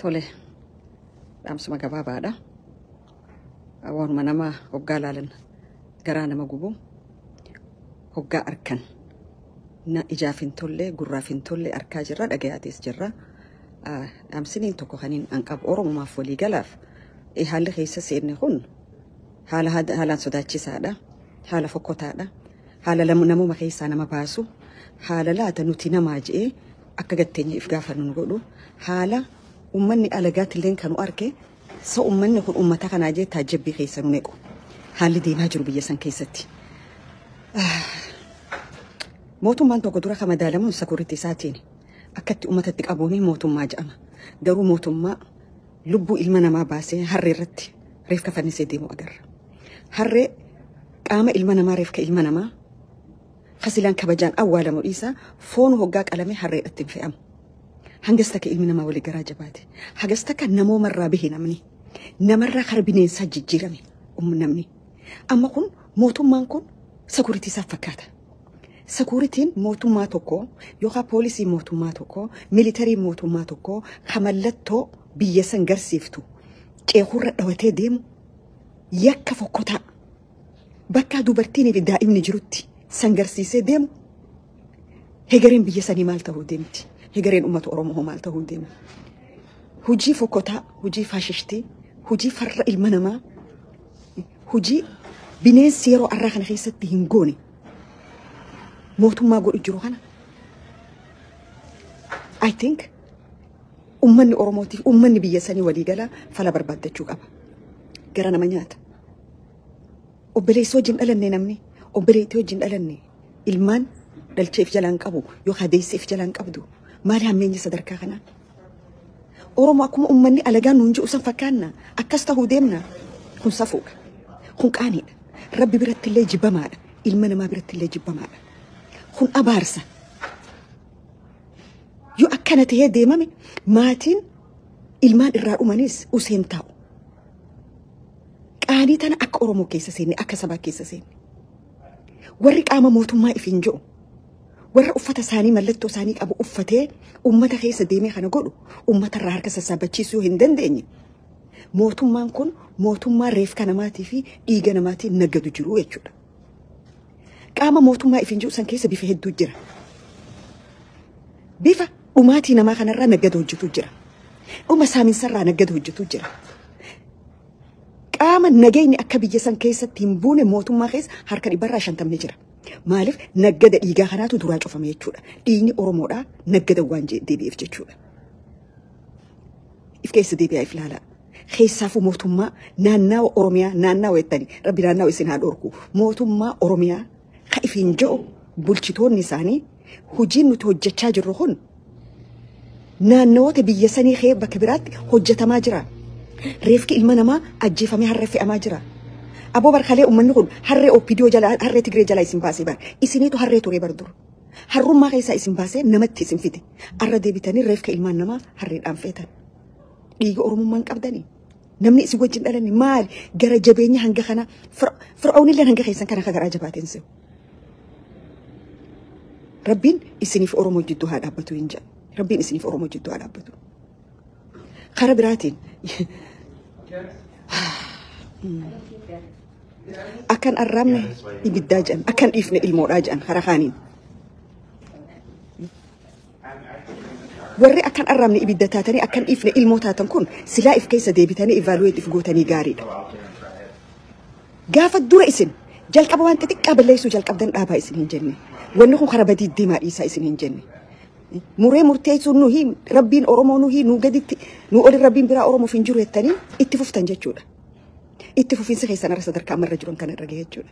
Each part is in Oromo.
Tole, dhaamsuma gabaabaadha. Waanuma nama hoggaa laalan garaa nama gubu, hoggaa arkan na ijaaf hin tolle, gurraaf hin tolle arkaa jirra, dhagayaatis jirra. Dhaamsiniin tokko kaniin an qabu Oromumaaf waliigalaaf, haalli keessa seenne kun haala haalaan sodaachisaadha. Haala fokkotaadha. Haala namuma keessaa nama baasu. Haala laata nuti namaa je'ee akka gatteenya if gaafannu nu godhu. Haala uummanni alagaatti kan nu arge sa uummanni kun uummata kanaa jee taajjabbii keessa nu nequ. Haalli deemaa jiru biyya san keessatti. Mootummaan tokko dura kan madaalamuun security isaatiin akkatti uummatatti qabuun mootummaa jedhama. Garuu mootummaa lubbuu ilma namaa baasee harree irratti reefka fannisee deemu agarra. Harree qaama ilma namaa, reefka ilma namaa kasilaan kabajaan awwaalamu dhiisaa, foon hoggaa qalamee harreedhatti hin fe'amu. Hangas takka ilmi namaa walii garaa jabaate. Hagas takka namoomarraa bahe namni. Namarraa kara bineensaa jijjiirame namni. Amma kun mootummaan kun security isaaf fakkaata. Securityn mootummaa tokko yookaan poolisii mootummaa tokko, military mootummaa tokko kan mallattoo biyya san garsiiftu ceekurra dhawatee deemu yakka fokkotaa bakka dubartiin fi daa'imni jirutti san garsiisee deemu, hegareen biyya sanii maal ta'uu deemti? Hegareen uummata Oromoo maal ta'uu deema? Hujii fokkotaa, hujii faashishtii, hujii farra ilma namaa, hujii bineensi yeroo arraa kana keessatti hin goone mootummaa godhu jiru kana. I think uummanni Oromootiif uummanni biyya sanii waliigalaa fala barbaaddachuu qaba. Gara nama nyaata. Obboleessa wajjin dhalanne namni, obboleettii wajjin dhalanne, ilmaan dhalcheef jalaan qabu yookaan deesseef jalaan qabdu, maali hammeenyi sadarkaa kanaa? Oromoo akkuma uummanni alagaan nuun jiru san fakkaanna, akkas ta'uu deemna. Kun safuudha. Kun qaaniidha. Rabbi biratti illee jibbamaadha. Ilma namaa biratti illee jibbamaadha. Kun abaarsa. Yoo akkana tahee deemame, maatiin ilmaan irraa dhumanis useen taa'u. Qaanii tana akka Oromoo keessa seenne, akka sabaa keessa seenne. Warri qaama mootummaa ifiin jiru, warra uffata isaanii mallattoo isaanii qabu uffatee uummata keessa deemee kana godhu, uummata irraa harka sassaabachiisuu hin dandeenye. Mootummaan kun mootummaa reefka namaatii fi dhiiga namaatiin naggadu jiru jechuudha. Qaama mootummaa ifiin jiru san keessa bifa hedduu jira. Bifa dhumaatii namaa kanarraa naggada hojjetu jira. Dhuma saaminsarraa naggada hojjetu jira. Qaama nageenyi akka biyya san keessatti hin buune mootummaa keessa harka 50% jira. Maaliif? Naggada dhiigaa kanaatu duraa cufame jechuudha. Dhiigni Oromoodhaa naggada waan deebi'eef jechuudha. If keessa deebi'aa, if ilaalaa. Keessaafuu mootummaa naannawa Oromiyaa, naannawa jettanii, rabbi naannawa isin haa dhorku. Mootummaa Oromiyaa ka ifiin jiru, bulchitoonni isaanii, hojiin nuti hojjechaa jirru kun naannawoota biyya sanii kee bakka biraatti hojjetamaa jira. Reefki ilma namaa ajjeefamee harree fe'amaa jira. Aboo, barkalee uummanni kun harree OPDO jala, harree Tigree jala isin baasee bara. Isiniitu harree ture bar dur. Harrummaa keessaa isin baasee namatti isin fide. Arra deebitanii reefka ilmaan namaa harreedhaan feetan. Dhiiga Oromummaan qabdanii. Namni isin wajjin dhalanne maali? Gara jabeenya hanga kana, Fir'aunillee hanga keessan kana akka garaa jabaateen se'u. Rabbiin isiniif Oromoo jidduu haa dhaabbatu hin jedhu. Rabbiin isiniif Oromoo jidduu haa dhaabbatu. Kara biraatiin akkan arraabne ibiddaa jedhan, akkan dhiifne ilmoodhaa jedhan kara kaaniin. Warri akkan arraabne ibidda taatanii akkan dhiifne ilmoo taatan kun silaa if keessa deebitanii evaluate if gootanii gaariidha. Gaafa dura isin jalqaba waan xixiqqaa balleessuu jalqabdan dhaabaa isin hin jenne. Wanni kun karaa badii deemaa dhiisaa isin hin jenne. Muree murteessuun nuhi rabbiin Oromoo nuhi nuu gaditti nu oli rabbiin biraa Oromoof hin jiru jettanii itti fuftan jechuudha. Itti fufiinsa keessan irra sadarkaa ammarra jiran kana irra gahe jechuudha.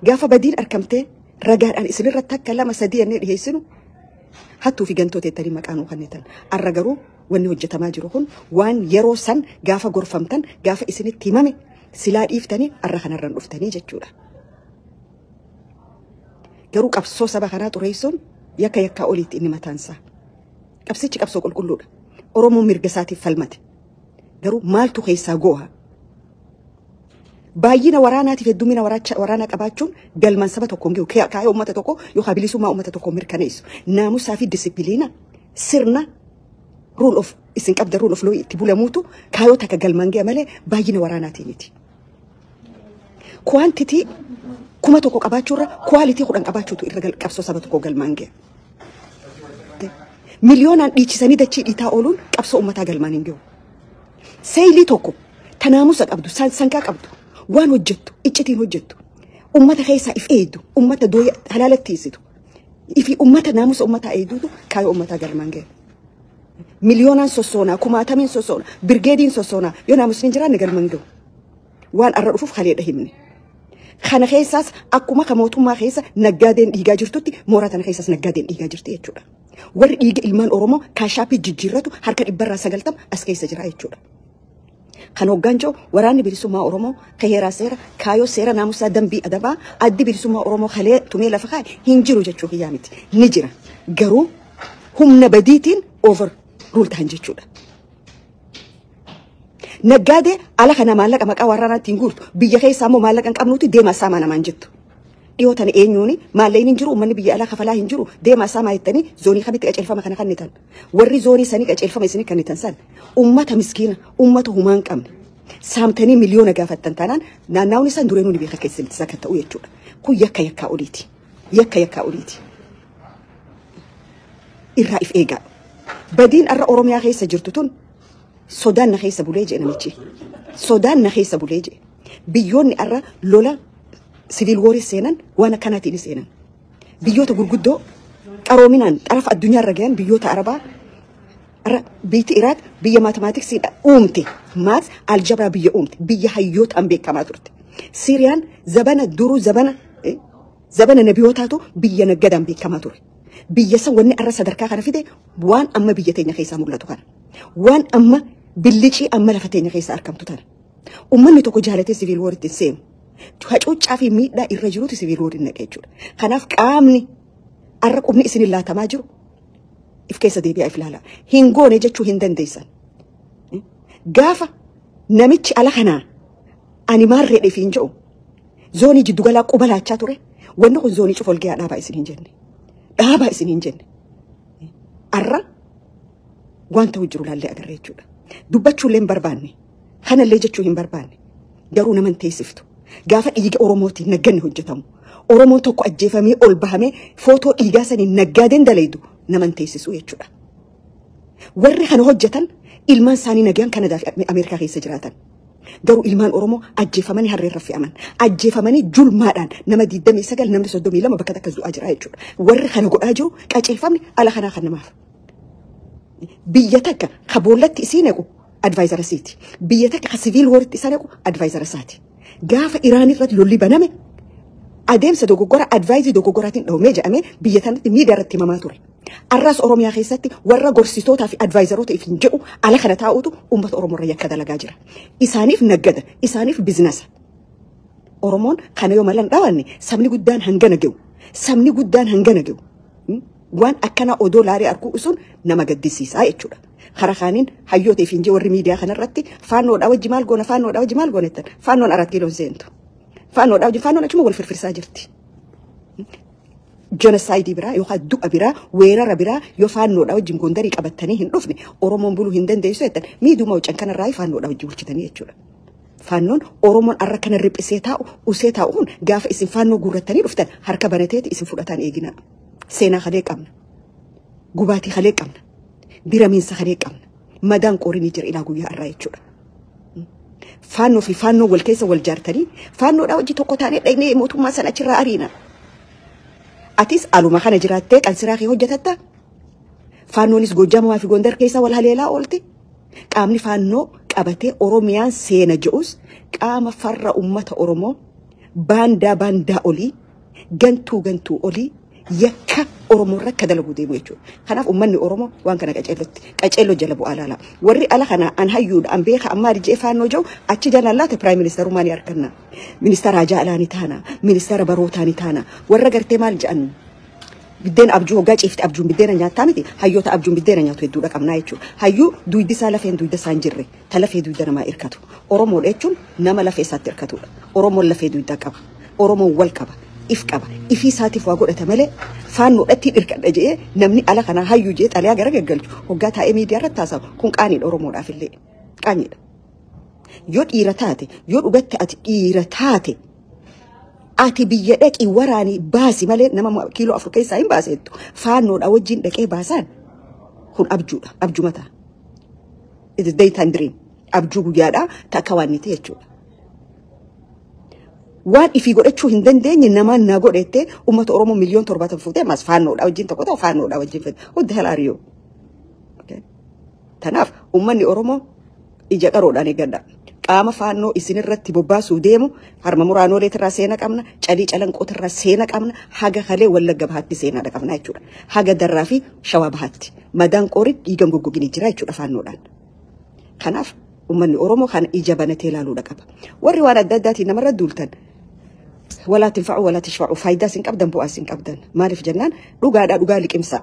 Gaafa badiin argamtee ragaadhaan isinirratti akka lama sadii jennee dhiyeessinu, hattuu fi gantoota jettanii maqaa nuu kennitan. Arra garuu wanni hojjetamaa jiru kun waan yeroo san gaafa gorfamtan, gaafa isinitti himame silaa dhiiftanii arra kanarraan dhuftanii jechuudha. Garuu qabsoo saba kanaa xureessuun yakka yakkaa oliitti inni mataansaa. Qabsichi qabsoo qulqulluudha. Oromoon mirga isaatiif falmate. Garuu maaltu keessaa go'a? Baay'ina waraanaatiif heddumina waraanaa qabaachuun galmaan saba tokkoon gahu, kaayoo uummata tokko yookaan bilisummaa uummata tokko mirkaneessu. Naamusaa fi disipiliina sirna Rule of isin qabda, rule of law itti bulamuutu kaayoo takka galmaan ga'a malee baay'ina waraanaatiin miti. Quantity 1000 qabaachuurra quality 10 qabaachuutu irra qabsoo saba tokko galmaan ga'a. Miliyoonaan dhiichisanii dachii dhiitaa ooluun qabsoo uummataa galmaan hin gahu. Seeyilii tokko tanaamusa qabdu, sangaa qabdu, waan hojjettu, iccitiin hojjettu, uummata keessaa if eegdu, uummata dooya halaalatti hiisitu, ifi uummata naamusa uummataa eegduutu kaayoo uummataa galmaan ga'a. Miliyoonaan sossoonaa, kumaatamiin sossoonaa, birgeediin sossoonaa yoo naamusni hin jiraanne galmaan gahu. Waan arra dhufuuf haleedha himne. Kana keessaas akkuma ka mootummaa keessa naggaadeen dhiigaa jirtutti mooraa tana keessaas naggaadeen dhiigaa jirti jechuudha. Warri dhiiga ilmaan Oromoo kaashaappii jijjiirratu harka 90% as keessa jira jechuudha. Kan hoggaan jiru waraanni bilisummaa Oromoo ka heeraa seera kaayoo seera naamusaa dambii adabaa addi bilisummaa Oromoo kalee tumee lafa kaa'e hin jiru jechuu kiyyaa miti. Ni jira. Garuu humna badiitiin over rule ta'an jechuudha. Naggaadee ala kana maallaqa maqaa waraanaatti hin guurtu, biyya keessaa immoo maallaqa hin qabnuuti deemaa saamaa namaan jettu. Dhiyoo tana eenyuuni maallaqni hin jiru, uummanni biyya alaa kafalaa hin jiru, deemaa saamaa jettanii zoonii kamitti qaceelfama kana kennitan. Warri zoonii sanii qaceelfama isinii kennitan san uummata miskiina, uummata humaa hin qabne saamtanii miliyoona gaafattan taanaan naannaawni isaan dureenuu ni beeka keessatti isa akka ta'u jechuudha. Kun yakka yakkaa oliiti. Yakka yakkaa oliiti. Irraa if eegaa. Badiin arra Oromiyaa keessa jirtu tun sodaan na keessa bulee jedhe namichi. Sodaan na keessa bulee jedhe. Biyyoonni arra lola civil warii seenan waan akkanaatiin seenan. Biyyoota gurguddoo qaroominaan xarafa addunyaarra gahan, biyyoota Arabaa, arra biyyi Iraaq biyya mathematicsiidha uumte. Maths algebra biyya uumte. Biyya hayyootaan beekamaa turte. Siiriyaan zabana duruu, zabana nabiyootaatu biyya naggadaan beekamaa ture. Biyya san wanni arra sadarkaa kana fide waan amma biyya teenya keessaa mul'atu kana. Waan amma billicii amma lafa teenya keessaa argamtu tana. Uummanni tokko jaalatee civil waritti hin seenu. Hacuuccaa fi miidhaa irra jirutu civil wariin naqa jechuudha. Kanaaf qaamni arra qubni isin laatamaa jiru if keessa deebi'aa if ilaala. Hin goone jechuu hin dandeessan. Gaafa namichi ala kanaa ani maarreedheef hin jedhu zoonii jiddugalaa quba laachaa ture, wanni kun zoonii cufa ol gahaa dhaabaa isin hin jenne. Dhaabaa isin hin jenne. Arra waan ta'u jiru laallee agarra jechuudha. Dubbachuullee hin barbaanne. Kanallee jechuu hin barbaanne. Garuu nama hin teessiftu. Gaafa dhiiga Oromootiin nagganni hojjetamu, Oromoon tokko ajjeefamee ol bahamee footoo dhiigaa saniin naggaadeen dalaydu nama hin teessisu jechuudha. Warri kana hojjetan ilmaan isaanii nagaan Kanadaa fi Ameerikaa keessa jiraatan. Garuu ilmaan Oromoo ajjeefamanii harreerra fe'aman. Ajjeefamanii julmaadhaan nama 29, namni 32 bakka takka du'aa jira jechuudha. Warri kana godhaa jiru qaceelfamni ala kanaa kan namaaf. Biyya takka ka boollatti isii naqu advisor isiiti. Biyya takka ka civil waritti isa naqu advisor isaati. Gaafa Iraan irratti lolli baname adeemsa dogoggora advice dogoggoraatiin dhahumee jedhamee biyya tanatti miidiyaa irratti himamaa ture. Arraas Oromiyaa keessatti warra gorsitootaa fi advisoroota if hin jedhu ala kana taa'utu uummata Oromoo irra yakka dalagaa jira. Isaaniif naggada, isaaniif businessa. Oromoon kana yoo malan dhawanne sabni guddaan hangana gahu. Sabni guddaan hangana gahu. Waan akkana odoo laarii arguu sun nama gaddisiisaa jechuudha. Karaa kaaniin hayyoota if hin jedhu warri miidiyaa kanarratti faannoodhaa wajji maal goona, faannoodhaa wajji maal goona jettan, faannoon 4 kiiloon seentu. Faannoodhaa wajji faannoon achuma wal firfirsaa jirti. Genocide biraa yookaan du'a biraa, weerara biraa yoo faannoodhaa wajjin Gondarii qabattanii hin dhufne Oromoon buluu hin dandeessu jettan, miidhuma huccan kanarraa faannoodhaa wajjin bulchitanii jechuudha. Faannoon Oromoon arra kana riphisee taa'u, usee taa'u kun gaafa isin faannoo guurrattanii dhuftan harka banateeti isin fudhataan eegina. Seenaa kalee qabna. Gubaatii kalee qabna. Diramiinsa kalee qabna. Madaan qorinii jira ilaa guyyaa irraa jechuudha. Faannoo fi faannoo wal keessa wal jaartanii faannoodhaa wajji tokko taanee dhaqnee mootummaa sana achirraa ariina. Atis aluma kana jiraattee qansiraa kee hojjetatta. Faannoonis Goojjamaa fi Gondar keessa wal haleelaa oolti. Qaamni faannoo qabatee Oromiyaan seena jedhus qaama farra uummata Oromoo, baandaa baandaa olii, gantuu gantuu olii, yakka Oromoo irra akka dalagu deemu jechuudha. Kanaaf uummanni Oromoo waan kana qaceellotti qaceelloo jala bu'aa laala. Warri ala kana an hayyuudha, an beeka, ammaa dijee faannoo jiru achi jalaan laata prime ministerummaa ni arganna. Ministeera hajaa alaa ni taana. Ministeera barootaa ni taana. Warra gartee maal jedhan, biddeen abjuu hoggaa ciifte abjuun biddeena nyaattaa miti, hayyoota abjuun biddeena nyaatu hedduudha qabnaa jechuudha. Hayyuu duydi isaa lafeen duyda isaa hin jirre ta lafee duyda namaa hirkatu. Oromoodha jechuun nama lafee isaatti hirkatudha. Oromoon lafee duydaa qaba. Oromoon wal qaba. If qaba. Ifii isaatiif waa godhata malee Faannoodhatti dhirkadha jedhee namni ala kanaa hayyuu jedhee xalayaa gara gaggalchu hoggaa taa'ee miidiyaa irratti haasa'u kun qaaniidha Oromoodhaaf illee qaaniidha. Yoo dhiira taate, yoo dhugatte ati dhiira taate, ati biyya dhaqii waraanii baasi malee nama kiiloo 4 keessaa hin baasettu. Faannoodha wajjin dhaqee baasaan kun abjuudha, abjuma ta'a. It is daytime dream. Abjuu guyyaadhaa takka waan niti jechuudha. Waan ifii godhachuu hin dandeenye namaan naa godhette uummata Oromoo 70,000,000 fuutee ammas faannoodha wajjin tokko ta'u faannoodha wajjin fedhe. What the hell are you? Okay. Tanaaf uummanni Oromoo ija qaroodhaan eeggadha. Qaama faannoo isinirratti bobbaasuu deemu harma muraanooleetirraa seena qabna, calii calanqootirraa seena qabna, haga kalee Wallagga bahaatti seenaadha qabna jechuudha. Haga darraa fi shawaa bahaatti. Madaan qorii dhiigan goggogini jira jechuudha faannoodhaan. Kanaaf uummanni Oromoo kana ija banatee ilaaluudha qaba. Warri waan adda addaatiin namarra duultan walaa tinfa'u walaa tishfa'u, faayidaa isin qabdan bu'aa isin qabdan. Maaliif jennaan dhugaadhaa dhugaa liqimsa.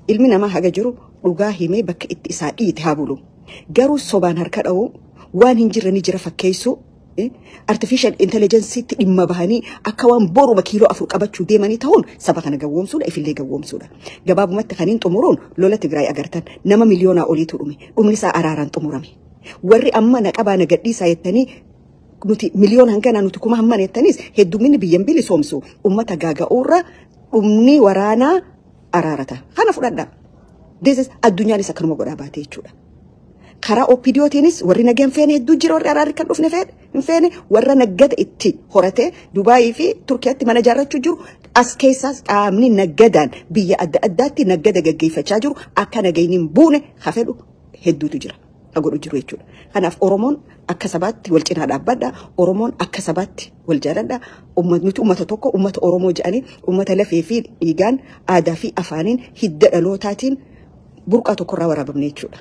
Ilmi namaa haga jiru dhugaa himee bakka itti isaa dhiite haa bulu. Garuu sobaan harka dha'uu, waan hin jirre ni jira fakkeessuu, artificial intelligenceetti dhimma bahanii akka waan boruma kiiloo 4 qabachuu deemanii ta'uun saba kana gawwoomsuudha, ifillee gawwoomsuudha. Gabaabumatti kaniin xumuruun lola Tigraay agartan nama miliyoonaa oliitu dhume. Dhumni isaa araaraan xumurame. Warri amma na qabaa na gadhiisaa jettanii nuti miliyoona hanganaa nuti kuma hamman jettanis hedduminni biyyan bilisoomsu uummata gaaga'uurra dhumni waraanaa araarata. Kana fudhadhaa. This is addunyaanis akkanuma godhaa baate jechuudha. Karaa OPDOtiinis warri nagaan feene hedduu jira, warri araarri kan dhufne feene hin feene, warra naggada itti horatee Dubaayii fi Turkiyaatti mana ijaarrachuu jiru, as keessaas qaamni naggadaan biyya adda addaatti naggada gaggeeffachaa jiru akka nagayni hin buune ha fedhu hedduutu jira. Ha godhu jiru jechuudha. Kanaaf Oromoon akka sabaatti wal cinaa dhaabbadha. Oromoon akka sabaatti wal jaaladha. Nuti uummata tokko, uummata Oromoo jedhanii uummata lafee fi dhiigaan aadaa fi afaaniin hidda dhalootaatiin burqaa tokkorraa waraabamne jechuudha.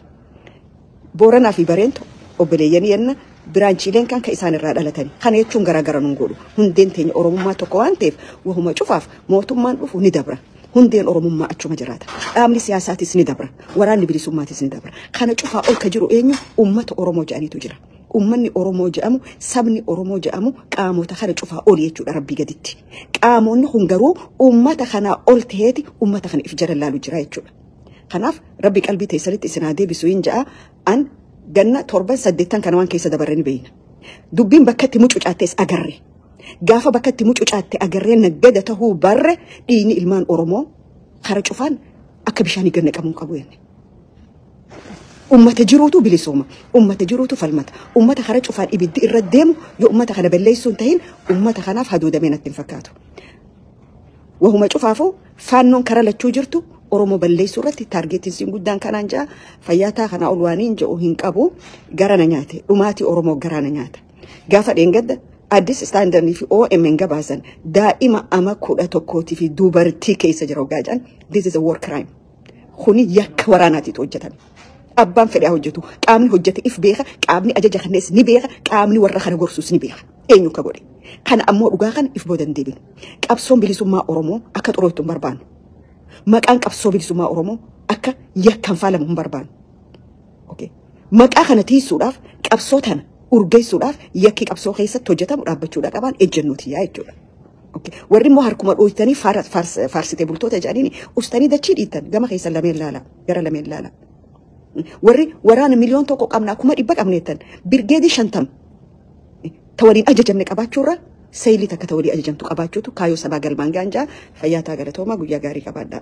Booranaa fi Bareentu obboleeyyan yenna biraanchiileen kan isaan irraa dhalatani. Kana jechuun garaagara nun godhu. Hundeen teenya Oromummaa tokko waan ta'eef wahuma cufaaf mootummaan dhufu ni dabra. Hundeen Oromummaa achuma jiraata. Dhaabni siyaasaatis ni dabra. Waraanni bilisummaatis ni dabra. Kana cufaa ol ka jiru eenyu? Uummata Oromoo jedhaniitu jira. Uummanni Oromoo jedhamu, sabni Oromoo jedhamu qaamota kana cufaa ol jechuudha Rabbii gaditti. Qaamonni kun garuu uummata kanaa ol ta'eeti uummata kana if jala laalu jira jechuudha. Kanaaf Rabbi qalbii teessanitti isin haa deebisu hin ja'a. An ganna 7 8 kana waan keessa dabarre ni beeyna. Dubbiin bakka itti mucucaattes agarre. Gaafa bakka itti mucucaatte agarree naggada tahuu barre dhiigni ilmaan Oromoo kara cufaan akka bishaanii gad naqamuu qabu jenne. Uummata jiruutu bilisooma. Uummata jiruutu falmata. Uummata kara cufaan ibiddi irra deemu yoo uummata kana balleessuu hin tahin uummata kanaaf hadoodamee natti hin fakkaatu. Wahuma cufaafuu faannoon kara lachuu jirtu Oromoo balleessuu irratti taargeetiin siin guddaan kanaan ja'a. Fayyaataa kanaa ol waan hin jedhu hin qabu. Gara na nyaate. Dhumaatii Oromoo gara na nyaata. Gaafa dheengadda Addis Standard fi OMN gabaasan daa'ima ama 11 fi dubartii keessa jira hoggaa jedhan, this is a war crime. Kuni yakka waraanaatiitu hojjetame. Abbaan fedhaa hojjetu, qaamni hojjete if beeka, qaamni ajaja kannees ni beeka, qaamni warra kana gorsuus ni beeka. Eenyu akka godhe. Kana ammoo dhugaa kana if booda hin deebinu. Qabsoon bilisummaa Oromoo akka xurooytu hin barbaannu. Maqaan qabsoo bilisummaa Oromoo akka yakkaan faalamu hin barbaannu. Okay. Maqaa kana tiisuudhaaf, qabsoo tana urgeessuudhaaf yakki qabsoo keessatti hojjetamu dhaabbachuudha qabaan ejjennooti yaa jechuudha. Okay. Warri immoo harkuma dhooytanii faarsitee bultoota jedhaniin ustanii dachii dhiittan gama keessan lameen laala, gara lameen laala. Warri waraana 1,000,000 qabna 100,000 qabneettan birgeedii 50 ta waliin ajajamne qabaachuurra seeyilii takka ta walii ajajamtu qabaachuutu kaayoo sabaa galmaan gaanjaa. Fayyaataa, galatoomaa, guyyaa gaarii qabaadhaa.